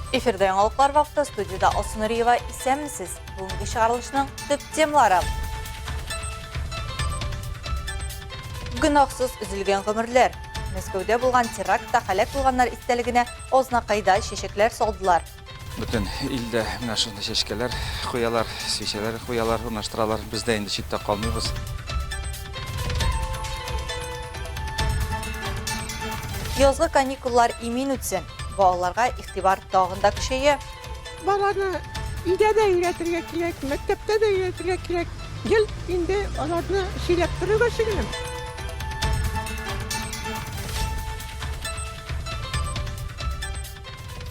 Эфирда яңалыклар вакыты студияда Алсу Нуриева. Исәнмесез. Бүгенге чыгарылышның төп темалары. Гөнаһсыз өзелгән гомерләр. Мәскәүдә булган терактта һәлак булганнар истәлегенә Азнакайда чәчәкләр салдылар. Бөтен илдә менә шундый чәчкәләр куялар, свечәләр куялар, урнаштыралар. Без дә инде читтә калмыйбыз. Язгы каникуллар имин үтсен! Балаларга игътибар тагын да көчәя. Баланы өйдә дә өйрәтергә кирәк, мәктәптә дә өйрәтергә кирәк. Гел инде аларны сөйләп торырга сеңлем.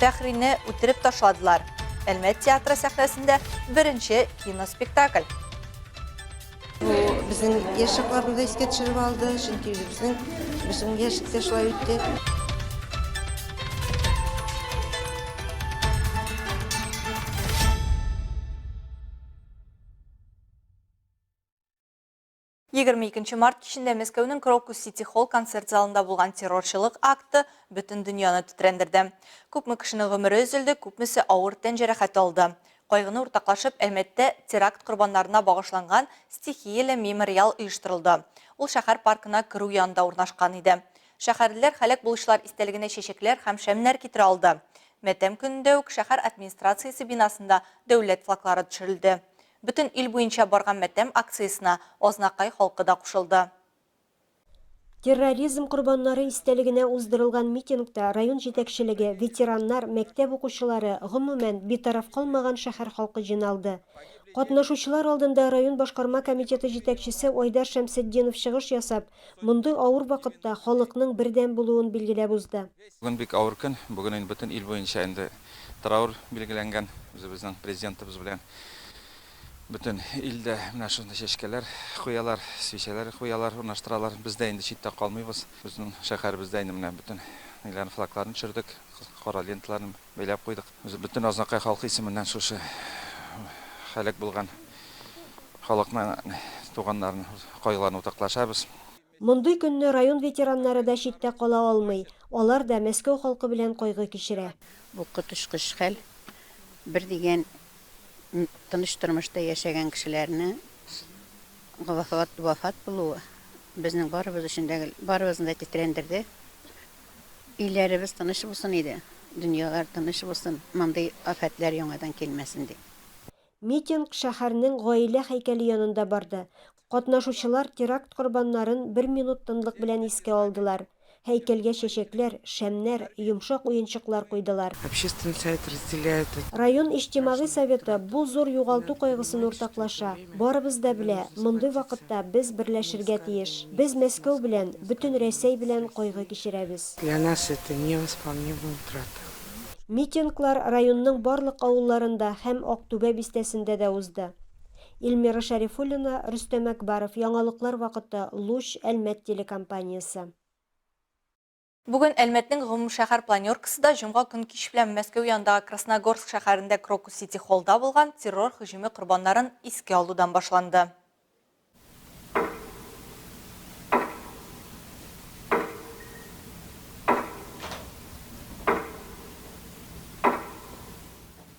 Фәхрине үтереп ташладылар. Әлмәт театры сәхнәсендә беренче киноспектакль. Бу безнең яшь чакларны да искә төшереп алды, чөнки үзебезнең безнең яшьлек тә шулай үтте. 22 март кичендә Мәскәүнең Крокус Сити Холл концерт залында булган террорчылык акты бөтен дөньяны тетрәндерде. Күпме кешенең гомере өзелде, күпмесе авыр тән җәрәхәте алды. Кайгыны уртаклашып, Әлмәттә теракт корбаннарына багышланган стихияле мемориал оештырылды. Ул шәһәр паркына керү янында урнашкан иде. Шәһәрлеләр һәлак булучылар истәлегенә чәчәкләр һәм шәмнәр китерә алды. Матәм көнендә үк шәһәр администрациясе бинасында дәүләт флаглары төшерелде. Бөтен ил буенча барган матәм акциясенә Азнакай халкы да кушылды. Терроризм корбаннары истәлегенә уздырылган митингта район җитәкчелеге, ветераннар, мәктәп укучылары, гомумән, битараф калмаган шәһәр халкы җыйналды. Катнашучылар алдында район башкарма комитеты җитәкчесе Айдар Шәмсетдинов чыгыш ясап, мондый авыр вакытта халыкның бердәм булуын билгеләп узды. Бүген бик авыр көн. Бүген инде бөтен ил буенча инде траур билгеләнгән үзебезнең президентыбыз белән. Бөтен илдә менә шундый чәчкәләр куялар, свечәләр куялар, урнаштыралар. Без дә инде читтә калмыйбыз. Безнең шәһәребездә инде менә бөтен ниләрне, флагларны төшердек, кара ленталарны бәйләп куйдык. Үзе бөтен Азнакай халкы исеменнән шушы һәлак булган халыкның туганнарын, кайгыларын уртаклашабыз. Мондый көнне район ветераннары да читтә кала алмый, алар да Мәскәү халкы белән кайгы кичерә. Бу коточкыч хәл. Бер дигән тыныч тормышта яшәгән кешеләрнең вафат, вафат булуы безнең барыбыз өчен дә, барыбызны да тетрәндерде. Илләребез тыныч булсын иде, дөньялар тыныч булсын, мондый афәтләр яңадан килмәсен дип. Митинг шәһәрнең Гаилә һәйкәле янында барды. Катнашучылар теракт корбаннарын бер минут тынлык белән искә алдылар. Һәйкәлгә чәчәкләр, шәмнәр, йомшак уенчыклар куйдылар. Общественный совет разделяет это. Район иҗтимагый советы бу зур югалту кайгысын уртаклаша. Барыбыз да белә, мондый вакытта без берләшергә тиеш. Без Мәскәү белән, бөтен Рәсәй белән кайгы кичерәбез. Для нас это невосполнимая утрата. Митинглар районның барлык авылларында һәм Актүбә бистәсендә дә узды. Эльмира Шәрифуллина, Рөстәм Әкбаров, Яңалыклар вакыты, Луч, Әлмәт телекомпаниясе. Бүген Әлмәтнең гомумшәһәр планеркасы да җомга көн кич белән Мәскәү янындагы Красногорск шәһәрендә Крокус Сити Холлда булган террор һөҗүме корбаннарын искә алудан башланды.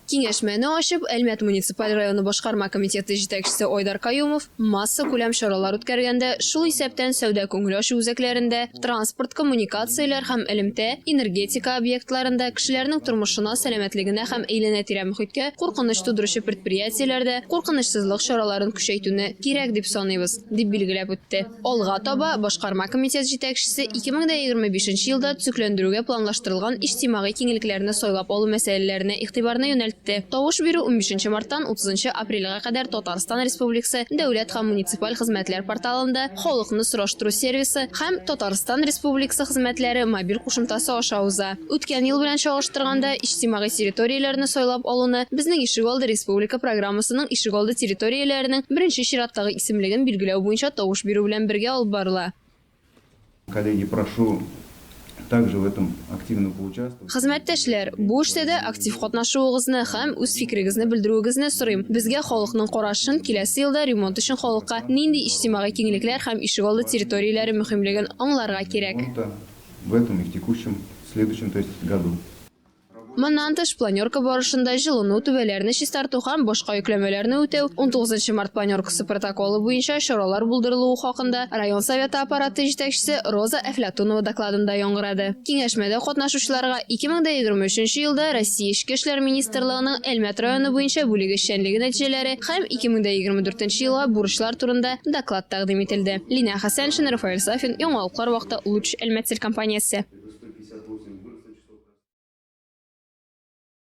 Киңәшмәне ачып, Әлмәт муниципаль районы башкарма комитеты җитәкчесе Айдар Каюмов массакүләм чаралар үткәргәндә, шул исәптән сәүдә-күңел ачу үзәкләрендә, транспорт, коммуникацияләр һәм элемтә, энергетика объектларында, кешеләрнең тормышына, сәламәтлегенә һәм әйләнә-тирә мохиткә куркыныч тудыручы предприятиеләрдә куркынычсызлык чараларын көчәйтүне кирәк дип саныйбыз, дип билгеләп үтте. Алга таба Башкарма комитет җитәкчесе 2025 нче елда төзекләндерүгә планлаштырылган иҗтимагый киңлекләрне сайлап алу мәсьәләләренә игътибарны юнәлтте. Тавыш бирү унбишенче марттан утызынчы апрельгә кадәр Татарстан Республикасы Дәүләт һәм муниципаль хезмәтләр порталында халыкны сораштыру сервисы һәм Татарстан Республикасы хезмәтләре мобиль кушымтасы аша уза. Үткән ел белән чагыштырганда, иҗтимагый территорияләрне сайлап алуны Безнең ишегалды республика программасының ишегалды территорияләренең беренче чираттагы исемлеген билгеләү буенча тавыш бирү белән бергә алып барыла. Коллеги, прошу также в этом активно поучаствовать. Хезмәттәшләр, бу эштә дә актив катнашуыгызны һәм үз фикерегезне белдерүегезне сорыйм. Безгә халыкның карашын, киләсе елда ремонт өчен халыкка нинди иҗтимагый киңлекләр һәм ишегалды территорияләре мөһимлеген аңларга кирәк. В этом и в текущем, следующем, то есть году. Моннан тыш, планерка барышында җылыну, түбәләрне чистарту һәм башка йөкләмәләрне үтәү, 19 март планеркасы протоколы буенча чаралар булдырылуы хакында район Советы аппараты җитәкчесе Роза Әфләтунова докладында яңгырады. Киңәшмәдә катнашучыларга 2023 елда Россия Эчке эшләр министрлыгының Әлмәт районы буенча бүлеге эшчәнлеге нәтиҗәләре һәм 2024 елга бурычлар турында доклад тәкъдим ителде. Линә Хәсәншина, Рафаэль Сафин, Яңалыклар вакыты, Луч Әлмәтсел компаниясе.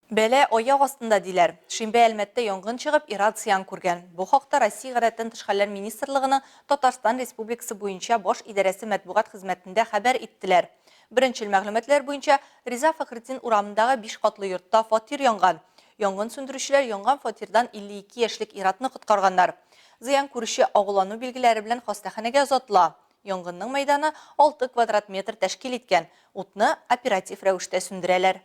Бәла аяк астында, диләр. Шимбә Әлмәттә янгын чыгып, ир-ат зыян күргән. Бу хакта Россия Гадәттән тыш хәлләр министрлыгының Татарстан Республикасы буенча Баш идарәсе матбугат хезмәтендә хәбәр иттеләр. Беренчел мәгълүматлар буенча, Риза Фәхретдин урамындагы биш катлы йортта фатир янган. Янгын сүндерүчеләр янган фатирдан 52 яшьлек ир-атны коткарганнар. Зыян күрүче агулану билгеләре белән хастаханәгә озатыла. Янгынның мәйданы 6 квадрат метр тәшкил иткән. Утны оператив рәвештә сүндерәләр.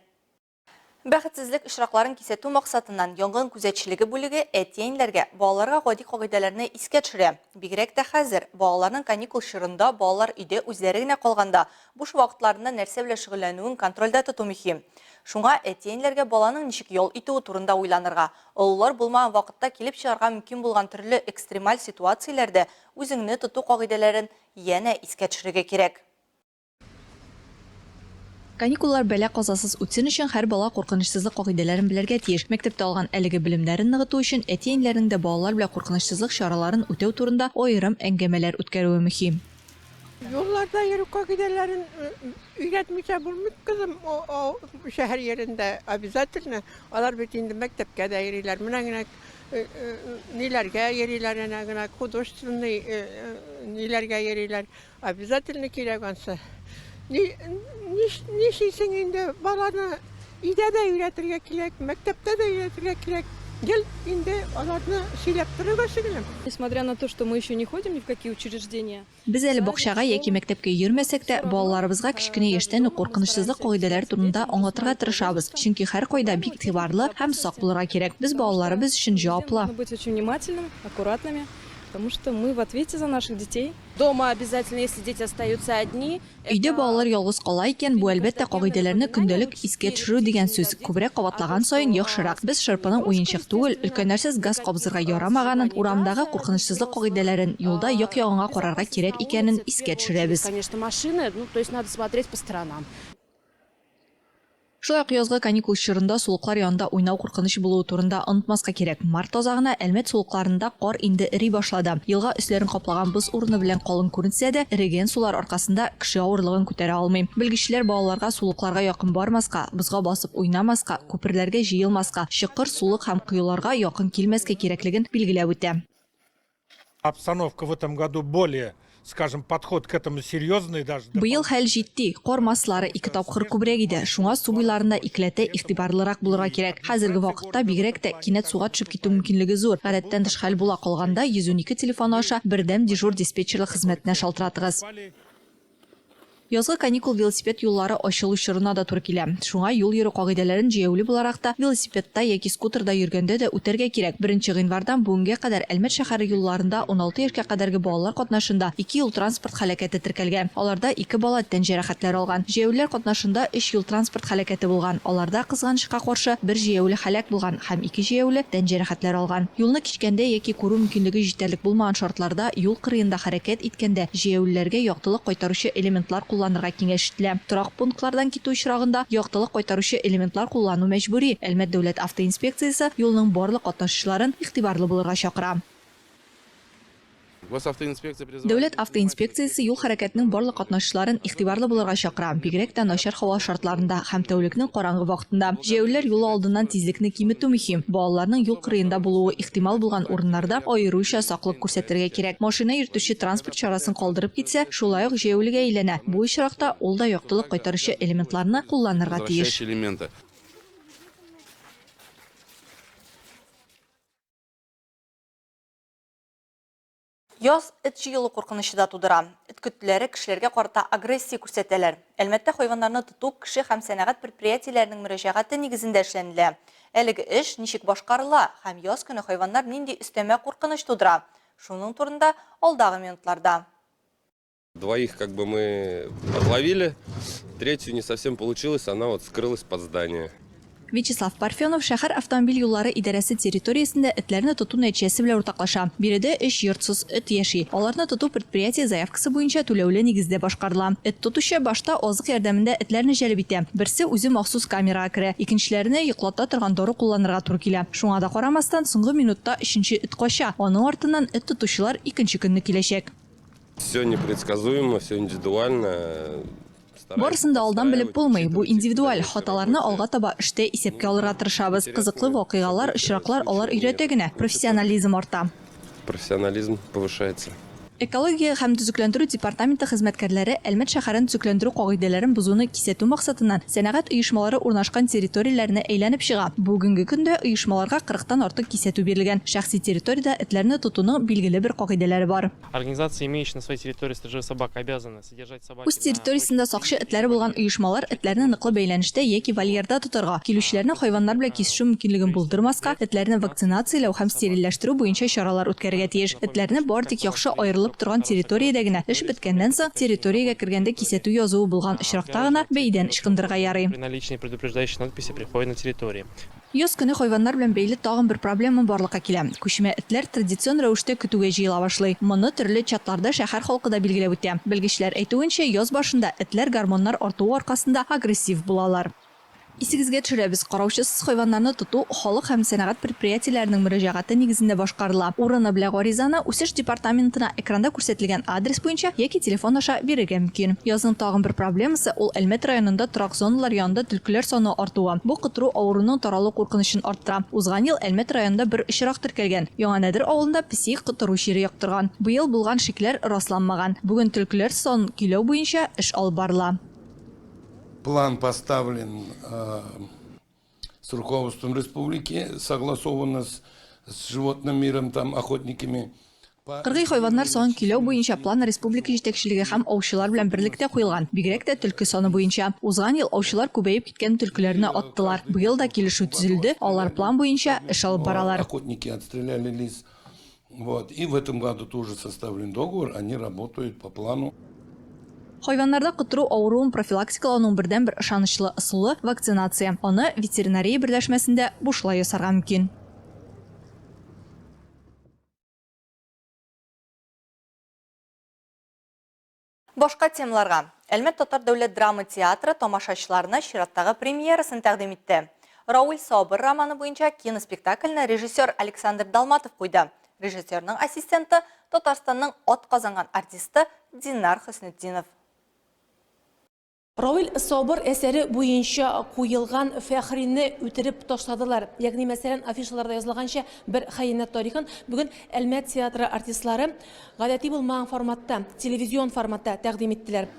Бәхетсезлек очракларын кисәтү максатыннан янгын күзәтчелеге бүлеге әти-әниләргә балаларга гади кагыйдәләрне искә төшерә. Бигрәк тә хәзер, балаларның каникул чорында балалар өйдә үзләре генә калганда, буш вакытларында нәрсә белән шөгыльләнүен контрольдә тоту мөһим. Шуңа әти-әниләргә баланың ничек ял итүе турында уйланырга, олылар булмаган вакытта килеп чыгарга мөмкин булган төрле экстремаль ситуацияләрдә үзеңне тоту кагыйдәләрен янә искә төшерергә кирәк. Каникуллар бәла-казасыз үтсен өчен һәр бала куркынычсызлык кагыйдәләрен белергә тиеш. Мәктәптә алган әлеге белемнәрен ныгыту өчен әти-әниләрнең дә балалар белән куркынычсызлык чараларын үтәү турында аерым әңгәмәләр үткәрүе мөһим. Юлларда йөрү кагыйдәләрен өйрәтмичә булмый, кызым, шәһәр йирендә обязательно. Алар бит инде мәктәпкә дә йөриләр. Менә генә ниләргә йөриләр, әнә генә художественный ниләргә йөриләр. Обязательно кирәк ансы. Ни, нишлисең инде, баланы өйдә дә өйрәтергә кирәк, мәктәптә дә өйрәтергә кирәк. Гел инде аларны сөйләп торырга, сеңлем. Несмотря на то, что мы еще не ходим ни в какие учреждения. Без әле бакчага яки мәктәпкә йөрмәсәк тә, балаларыбызга кечкенә яшьтән үк куркынычсызлык кагыйдәләре турында аңлатырга тырышабыз, чөнки һәркайда бик игътибарлы һәм сак булырга кирәк. Без балаларыбыз өчен җаваплы. Нужно быть очень внимательными, аккуратными, потому что мы в ответе за наших детей. Дома обязательно, если дети остаются одни. Өйдә балалар ялгыз кала икән, бу, әлбәттә, кагыйдәләрне көндәлек искә төшерү дигән сүз. Күбрәк кабатлаган саен, яхшырак. Без шырпының уенчык түгел, өлкәннәрсез газ кабызырга ярамаганын, урамдагы куркынычсызлык кагыйдәләрен, юлда як-ягыңа карарга кирәк икәнен искә төшерәбез. Конечно, машины, ну, то есть надо смотреть по сторонам. Шулай ук язгы каникул чорында сулыклар янында уйнау куркыныч булуы турында онытмаска кирәк. Март азагына Әлмәт сулыкларында кар инде эри башлады. Елга өсләрен каплаган боз урыны белән калын күренсә дә, эрегән сулар аркасында кеше авырлыгын күтәрә алмый. Белгечләр балаларга сулыкларга якын бармаска, бозга басып уйнамаска, күперләргә җыелмаска, чокыр, сулык һәм коеларга якын килмәскә кирәклеген билгеләп үтә. Обстановка в этом году более, скажем, подход к этому серьезный даже. Быел хәл җитди, кар массалары ике тапкыр күбрәк иде, шуңа су буйларында икеләтә игътибарлырак булырга кирәк. Хәзерге вакытта бигрәк тә кинәт суга төшеп китү мөмкинлеге зур. Гадәттән тыш хәл була калганда 112 телефоны аша бердәм дежур диспетчерлык хезмәтенә шалтыратыгыз. Язгы каникул велосипед юллары ачылу чорына да туры килә. Шуңа юл йөрү кагыйдәләрен җәяүле буларак та, велосипедта яки скутерда йөргәндә дә үтәргә кирәк. Беренче гыйнвардан бүгенгә кадәр Әлмәт шәһәре юлларында 16 яшькә кадәрге балалар катнашында ике юл-транспорт һәлакәте теркәлгән. Аларда ике бала тән җәрәхәтләре алган. Җәяүлеләр катнашында өч юл-транспорт һәлакәте булган. Аларда, кызганычка каршы, бер җәяүле һәлак булган һәм ике җәяүле тән җәрәхәтләре алган. Юлны кичкәндә яки күрү мөмкинлеге җитәрлек булмаган шартларда юл кырыенда хәрәкәт иткәндә җәяүлеләргә яктылык кайтаручы элементлар кулланырга киңәш ителә. Торак пунктлардан китү очрагында яктылык кайтаручы элементлар куллану мәҗбүри. Әлмәт дәүләт автоинспекциясе юлның барлык катнашучыларын игътибарлы булырга чакыра. Дәүләт автоинспекциясе юл хәрәкәтенең барлык катнашучыларын игътибарлы булырга чакыра, бигрәк тә начар һава шартларында һәм тәүлекнең караңгы вакытында. Җәяүлеләр юлы алдыннан тизлекне киметү мөһим. Балаларның юл кырыенда булуы ихтимал булган урыннарда аеруча саклык күрсәтергә кирәк. Машина йөртүче транспорт чарасын калдырып китсә, шулай ук җәяүлегә әйләнә, бу очракта ул да яктылык кайтаручы элементларны кулланырга тиеш. Яз эт җыелу куркынычы да тудыра. Эт көтүләре кешеләргә карата агрессия күрсәтәләр. Әлмәттә хайваннарны тоту кеше һәм сәнәгать предприятиеләренең мөрәҗәгате нигезендә эшләнелә. Әлеге эш ничек башкарыла һәм яз көне хайваннар нинди өстәмә куркыныч тудыра? Шуның турында алдагы минутларда. Двоих как бы мы подловили, третью не совсем получилось, она вот скрылась под здание. Вячеслав Парфенов шәһәр автомобиль юллары идарәсе территориясендә этләрне тоту нәтиҗәсе белән уртаклаша. Биредә өч йортсыз эт яши. Аларны тоту предприятие заявкасы буенча түләүле нигездә башкарыла. Эт тотучы башта азык ярдәмендә этләрне җәлеп итә. Берсе үзе махсус камерага керә, икенчеләренә йоклата торган дару кулланырга туры килә. Шуңа да карамастан, соңгы минутта өченче эт кача, аның артыннан эт тотучылар икенче көнне киләчәк. Все непредсказуемо, все индивидуально. Барысын да алдан белеп булмый, бу индивидуаль, хаталарны алга таба эштә исәпкә алырга тырышабыз. Кызыклы вакыйгалар, очраклар алар өйрәтә генә, профессионализм арта. Профессионализм повышается. Экология һәм төзекләндерү департаменты хезмәткәрләре Әлмәт шәһәрен төзекләндерү кагыйдәләрен бозуны кисәтү максатыннан сәнәгать оешмалары урнашкан территорияләрне әйләнеп чыга. Бүгенге көндә оешмаларга кырыктан артык кисәтү бирелгән. Шәхси территориядә этләрне тотуның билгеле бер кагыйдәләре бар. Организации, имеющие на своей территории сторожевых собак, обязаны Үз территориясендә сакчы этләре булган оешмалар этләрне ныклы бәйләнештә яки вольерда тотарга, килүчеләрнең хайваннар белән кисешү мөмкинлеген булдырмаска, этләрне вакцинацияләү һәм стерильләштерү буенча чаралар үткәрергә тиеш. Этләрне бары тик яхшы аерылып торган территориядә генә, эш беткәннән соң, территориягә кергәндә кисәтү язуы булган очракта гына бәйдән ычкындырырга ярый. При наличии предупреждающей надписи при входе на территорию. Яз көне хайваннар белән бәйле тагын бер проблема барлыкка килә. Күчмә этләр традицион рәвештә көтүгә җыела башлый. Моны төрле чатларда шәһәр халкы да билгеләп үтә. Белгечләр әйтүенчә, яз башында этләр гормоннар артуы аркасында агрессив булалар. Исегезгә төшерәбез, караучысыз хайваннарны тоту халык һәм сәнәгать предприятиеләренең мөрәҗәгате нигезендә башкарыла. Урыны белән гаризаны Үсеш департаментына экранда күрсәтелгән адрес буенча яки телефон аша бирергә мөмкин. Язның тагын бер проблемасы, ул Әлмәт районында торак зоналар янында төлкеләр саны артуы. Бу котыру авыруының таралу куркынычын арттыра. Узган ел Әлмәт районында бер очрак теркәлгән. Яңа Нәдер авылында песи котыру чире йоктырган. Быел булган шикләр расланмаган. Бүген төлкеләр санын көйләү буенча эш алып барыла. План поставлен с руководством республики, согласовано с с животным миром, там, охотниками. Кыргый хайваннар санын көйләү буенча план республика җитәкчелеге һәм аучылар белән берлектә куелган, бигрәк тә төлке саны буенча. Узган ел аучылар күбәеп киткән төлкеләрне аттылар. Быел да килешү төзелде, алар план буенча эш алып баралар. Охотники отстреляли лис. Вот. И в этом году тоже составлен договор, они работают по плану. Хайваннарда котыру авыруын профилактикалауның бердәнбер ышанычлы ысулы, вакцинация. Аны ветеринария берләшмәсендә бушлай ясарга мөмкин. Башка темаларга. Әлмәт татар дәүләт драма театры тамашачыларына чираттагы премьерасын тәкъдим итте. Рауль Сабыр романы буенча киноспектакльне режиссер Александр Далматов куйды. Режиссерның ассистенты Татарстанның атказанган артисты Динар Хөснетдинов. Равил Сабыр әсәре буенча куелган Фәхрине үтереп ташладылар. Ягъни, мәсәлән, афишаларда язылганча, бер хыянәт тарихын бүген Әлмәт театры артистлары гадәти булмаган форматта, телевизион форматта тәкъдим иттеләр.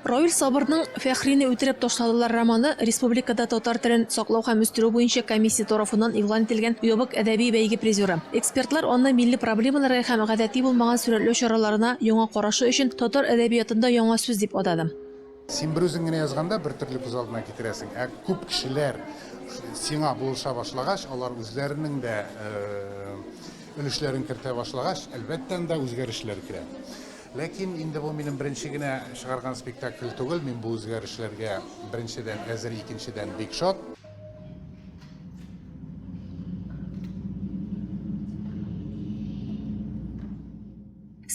Равил Сабырның Фәхрине үтереп ташладылар романы республикада татар телен саклау һәм үстерү буенча комиссия тарафыннан игълан ителгән ябык әдәби бәйге призеры. Экспертлар аны милли проблемаларга һәм гадәти булмаган сурәтләү чараларына яңа карашы өчен татар әдәбиятында яңа сүз дип атады. Син берүзең генә язганда бер төрле күз алдына китерәсең, ә күп кешеләр сиңа булыша башлагач, алар үзләренең дә өлешләрен кертә башлагач, әлбәттә, анда үзгәрешләр керә. Ләкин инде бу минем беренче генә чыгарган спектакль түгел, мин бу үзгәрешләргә, беренчедән, әзер, икенчедән, бик шат.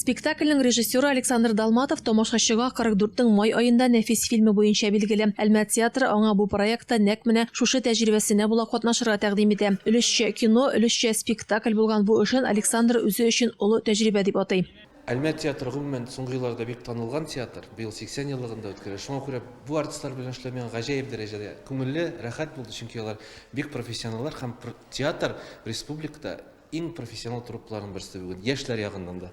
Спектакльнең режиссеры Александр Далматов тамашачыга 44 нең май аенда Нәфис фильмы буенча билгеле. Әлмәт театры аңа бу проектта нәкъ менә шушы тәҗрибәсенә була катнашырга тәкъдим итә. Өлешчә кино, өлешчә спектакль булган бу эшен Александр үзе өчен олы тәҗрибә дип атый. Әлмәт театры, гомумән, соңгы елларда бик танылган театр. Быел 80 еллыгын да үткәрә. Шуңа күрә бу артистлар белән эшләү миңа гаҗәеп дәрәҗәдә күңелле, рәхәт булды, чөнки алар бик профессионаллар һәм театр республикада иң профессионал труппаларның берсе бүген, яшьләр ягыннан да.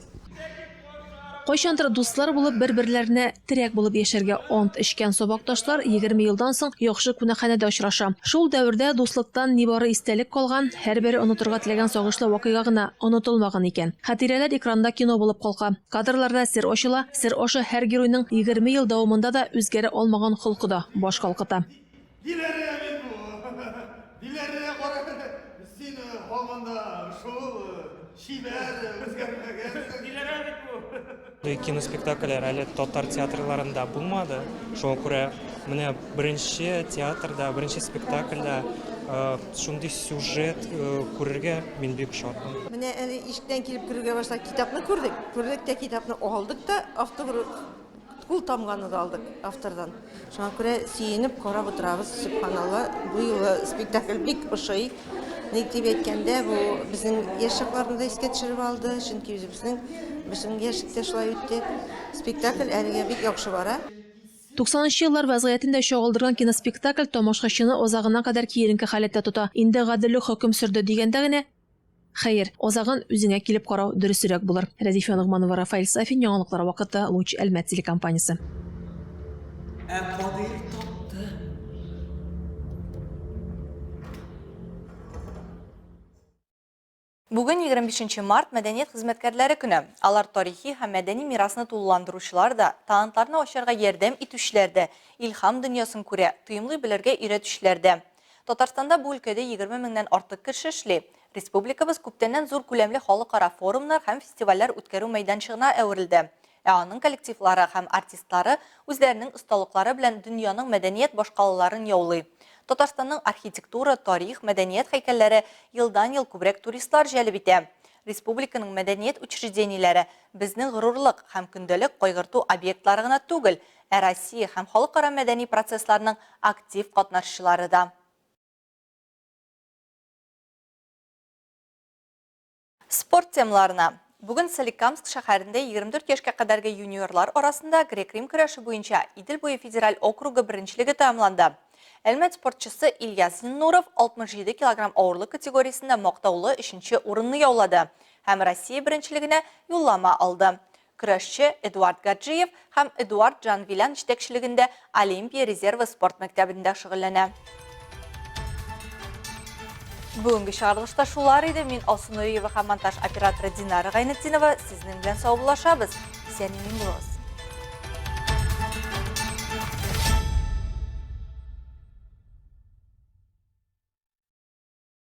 Кайчандыр дуслар булып, бер-берләренә терәк булып яшәргә ант эчкән сабакташлар 20 елдан соң яхшы кунакханәдә очраша. Шул дәвердә дуслыктан нибары истәлек калган, һәрбере онытырга теләгән сагышлы вакыйга гына онытылмаган икән. Хатирәләр экранда кино булып калка. Кадрларда сер ачыла, сер аша һәр геройның 20 ел дәвамында да үзгәрә алмаган холкы да баш калкыта. Диләрә бит бу! Диләрә, кара әле, син һаман да шул чибәр, үзгәрмәгәнсең. Диләрә бит бу! Киноспектакльләр әле татар театрларында булмады. Шуңа күрә менә беренче театрда, беренче спектакльдә шундый сюжет күрергә мин бик шатмын. Менә әле ишектән килеп керүгә башлап китапны күрдек. Күрдек тә китапны алдык та, автограф кул тамганы да алдык автордан. Шуңа күрә сөенеп карап утырабыз, сөбханалла, бу юлы спектакль бик ошый. Ник дип әйткәндә, бу безнең яшь чакларны да искә төшереп алды, чөнки үзебезнең безнең яшьлек тә шулай үтте. Спектакль әлегә бик яхшы бара. Туксанынчы еллар вәзгыятен дә чагылдырган киноспектакль тамашачыны азагына кадәр киеренке халәттә тота. Инде гаделлек хөкем сөрде дигәндә генә, Хәер, азагын үзеңә килеп карау дөресрәк булыр. Рәзифә Ногманова, Рафаэль Сафин, Яңалыклар вакыты, Луч, Әлмәт телекомпаниясе. Ә Кадыйр тапты. Бүген 25 нче март мәдәният хезмәткәрләре көне. Алар тарихи һәм мәдәни мирасны тулыландыручылар да, талантларны ачарга ярдәм итүчеләр дә, илһам дөньясын күрә, тоемлый белергә өйрәтүчеләр дә. Татарстанда бу өлкәдә 20 меңнән артык кеше эшли. Республикабыз күптәннән зур күләмле халыкара форумнар һәм фестивальләр үткәрү мәйданчыгына әверелде. Ә аның коллективлары һәм артистлары үзләренең осталыклары белән дөньяның мәдәният башкалаларын яулый. Татарстанның архитектура, тарих, мәдәният һәйкәлләре елдан-ел күбрәк туристлар җәлеп итә. Республиканың мәдәният учреждениеләре безнең горурлык һәм көндәлек кайгырту объектлары гына түгел, ә Россия һәм халыкара мәдәни процессларның актив катнашчылары да. Спорт темаларына. Бүген Соликамск шәһәрендә 24 яшькә кадәрге юниорлар арасында грек-рим көрәше буенча Идел буе федераль округы беренчелеге тәмамланды. Әлмәт спортчысы Ильяс Зиннуров 67 килограмм авырлык категориясендә мактаулы өченче урынны яулады һәм Россия беренчелегенә юллама алды. Көрәшче Эдуард Гаджиев һәм Эдуард Джанвилян җитәкчелегендә Олимпия резервы спорт мәктәбендә шөгыльләнә. Бүгенге чыгарылышта шулар иде. Мин Алсу Нуриева һәм монтаж операторы Динара Гайнетдинова сезнең белән саубуллашабыз. Исән-имин булыгыз.